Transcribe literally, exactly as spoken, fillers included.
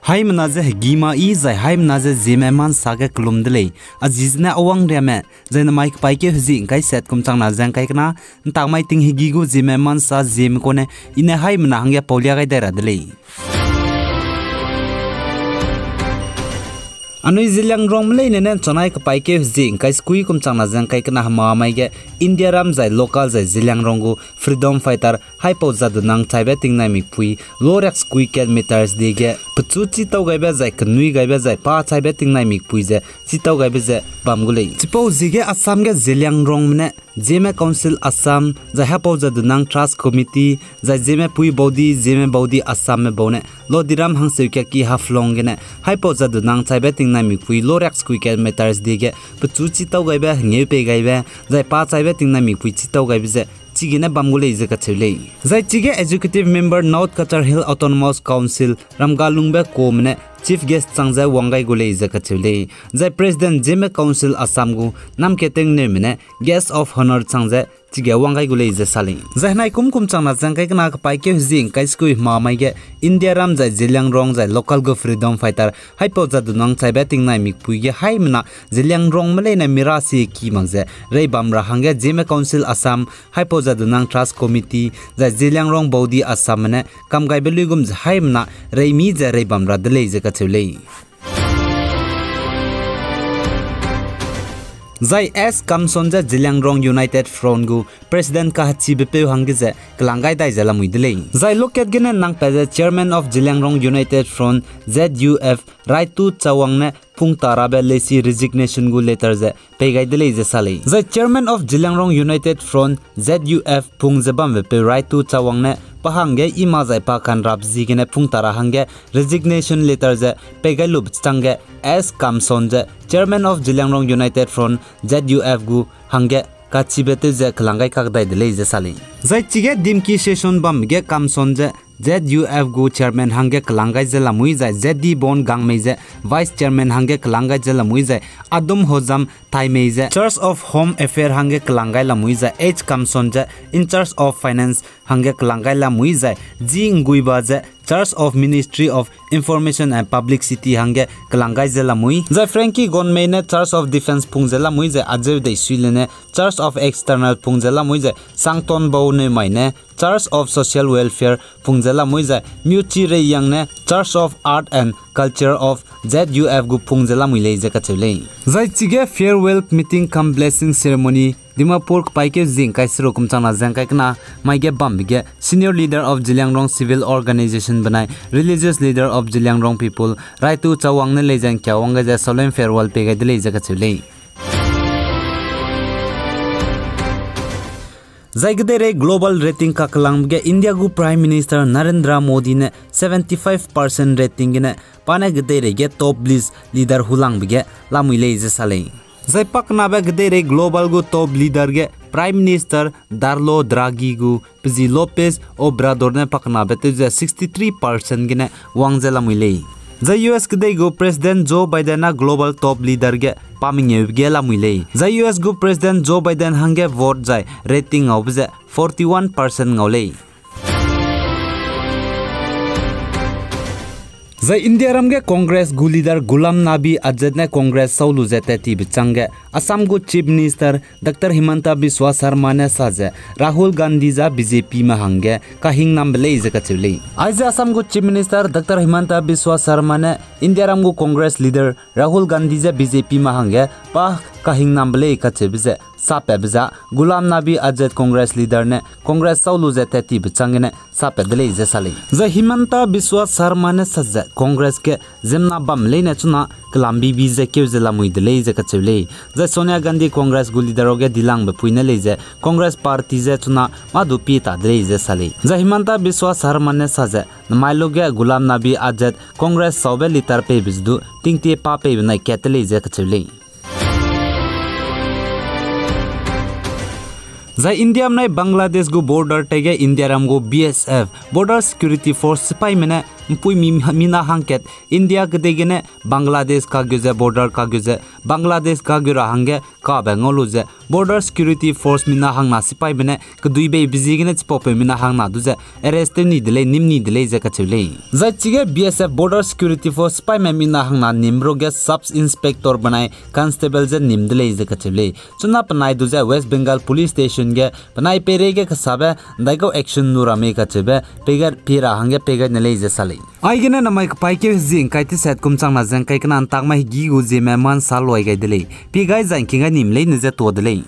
Haimena ze hegî ma yi zai haimena ze Zeme ma nsa ge kelum de lei. A zi zene Awangriame, zai namai kepaîkeu hezi ngkai set kum changna ze ngkai kena, ntak mai ting hegî gu Zeme ma nsa Zeme kune, i ne haimena hangge paulia gai dai ra de lei. Anui Zeliangrongme leine ne nchunai kepaîkeu hezi ngkai sekui kum changna ze ngkai kena hema mai ge, Indiaram zai local zai Zeliangrong gu freedom fighter haipau Jadonang Chaibe tingnai mikpui, lo riak sekui kilometers dege, pechu chîtau gaibe zai kenui gaibe zai pa chaibe tingnai mikpui ze chîtau gaibe ze bam gu lei. Chipau ziege Assam ge Zeliangrongme ne, Zeme Council Assam, zai haipau Jadonang Trust Committee, zai Zeme pui baudi, Zeme baudi Assamme bau ne, Lodiram hangseu kiaki Haflong gene, haipau Jadonang Chaibe tingnai mikpui, lo riak sekui kilometers dege, pechu chîtau gaibe, hengeu pei gaibe, zai pa chaibe tingnai mikpui chîtau gaibe ze, chigene bam gu lei ze kacheu lei. Zai chige Executive Member North Cachar Hill Autonomous Council, Ramgalungbe Kome ne Chief Guest chang ze wang gai gu lei ze kacheu lei. Zai President Zeme Council Assam gu Namketeng Newme ne Guest of Honour chang ze chige wang gai gu lei ze sa lei. Zai henai kum kum changna ze ngkai kena kepaîkeu hezi ngkai sekui hema mai ge Indiaram zai Zeliangrong zai local gu freedom fighter haipau Jadonang Chaibe tingnai mikpui ge haimena Zeliangrongme leine mira si ki mak ze reibam ra hangge Zeme Council Assam, haipau Jadonang Trust Committee, zai Zeliangrong baudi Assamme ne kamgaibe luigum ze haimena reimi ze reibam ra de lei ze kacheu lei. Zai S Kamson ze Zeliangrong United Front gu President kahechibepeu hangge ze kelang gai dai ze lamui de lei. Zai lokat gene nangpat ze Chairman of Zeliangrong United Front, Z U F, Raitu Chawang ne pungta rabe leisi resignation gu letter ze pei gai de lei ze sa lei. Zai Chairman of Zeliangrong United Front, Z U F, pung ze bambepeu Raitu Chawang ne pa hangge i ma zai pa kanrap ziegene pungta ra hangge resignation letter ze pei gai lube changge S Kamson ze Chairman of Zeliangrong United Front, Z U F, gu hangge kachibe tew ze kelang gai kak dai de lei ze sa lei. Zai chige Dimki session bambe ge Kamson ze Z U F gu Chairman hangge kelang gai ze lamui zai Z D Bon Gangmei ze Vice Chairman hangge kelang gai ze lamui zai Adum Hojam Thaimei ze Charge of Home Affair hangge kelang gai lamui zai H Kamson ze In Charge of Finance hangge kelang gai lamui zai G Nguiba ze Charge of Ministry of Information and Publicity hangge kelang gai ze lamui zai Frankie Gonmei ne Charge of Defence pung ze lamui zai Ajeu Deisuile ne Charge of External pung ze lamui zai Sangtonbau Neumai ne Charge of Social Welfare pung ze lamui zai Miuchi Reiyang ne Charge of Art and Culture of Z U F gu pung ze lamui lei ze kacheu lei. Zai chige farewell meeting cum blessing ceremony Dimapur kepaîkeu zing kai seruk kum changna ze ngkai kena mai ge bambe ge Senior Leader of Zeliangrong Civil Organisation benai Religious Leader of Zeliangrong People Raitu Chawang ne lei ze ngkia wang gai ze solemn farewell pei gai de lei ze kacheu lei. Zai kedeirei global rating kakelangbe ge India gu Prime Minister Narendra Modi ne seventy five percent rating gene pa ne kedeirei ge top list leader hulangbe ge lamui lei ze sa lei. Zai pakenabe kedeirei global gu top leader ge Prime Minister Darlo Draghi gu pe zi Lopez Obrador ne pakenabe tew ze sixty three percent gene wang ze lamui lei. Zai U S kedei gu President Joe Biden na global top leader ge pa mengeube ge lamui lei. Zai U S gu President Joe Biden hangge vote zai rating ngaube ze forty one percent ngau lei. Zai Indiaram ge Congress gu leader Ghulam Nabi Azad ne Congress sau lu ze tat tibe changge Assam gu Chief Minister Doctor Himanta Biswa Sarma ne sa ze Rahul Gandhi za B J P me hangge kahingnambe lei ze kacheu lei. Aize Assam gu Chief Minister Doctor Himanta Biswa Sarma ne Indiaram gu Congress leader Rahul Gandhi ze B J P me hangge pa kahingnambe lei kacheube ze sapatbe za Ghulam Nabi Azad Congress leader ne Congress sau lu ze tat tibe changgene sapat de lei ze sa lei. Zai Himanta Biswa Sarma ne sa ze Congress ge ziemmena bam leine chuna kelambibi ze keu ze lamui de lei ze kacheu lei. Zai Sonia Gandhi Congress gu leader ge dilangbe pui ne lei ze Congress party ze chuna mâ du pie ta de lei ze sa lei. Zai Himanta Biswa Sarma ne sa ze namai luge Ghulam Nabi Azad Congress saube leader peibe ze du tingtie pa peibe nai kat te lei ze kacheu lei. Zai India benai Bangladesh gu border taige Indiaram gu B S F, Border Security Force sipaîme ne ’mpuimi mina hangkat India kedei gene Bangladesh kageu ze border kageu ze Bangladesh kageu ra hangge kabe ngau lu ze border security force mina hangna sipaime ne keduibeibe ziegene chipaupeu mina hangna du ze arrest tew ni de lei, nîm ni de lei ze kacheu lei. Zai chige B S F border security force sipaime mina hangna nîm ruge sub inspector benai constable ze nîm de lei ze kacheu lei. Chuna penai du ze West Bengal Police Station ge penai peireige kesabe ’ndaikau action lu ra mei kacheube pie ra hangge pei gai ne lei ze sa lei. Aigene namai kepaîkeu hezie ’ngkai tesat kum changna ze ’ngkai kena ’ntak mai hegî gu zieme mâ ’nsa luai gai de lei. Pie gai zai ’ngking gai nîm leine ze tuâ de lei.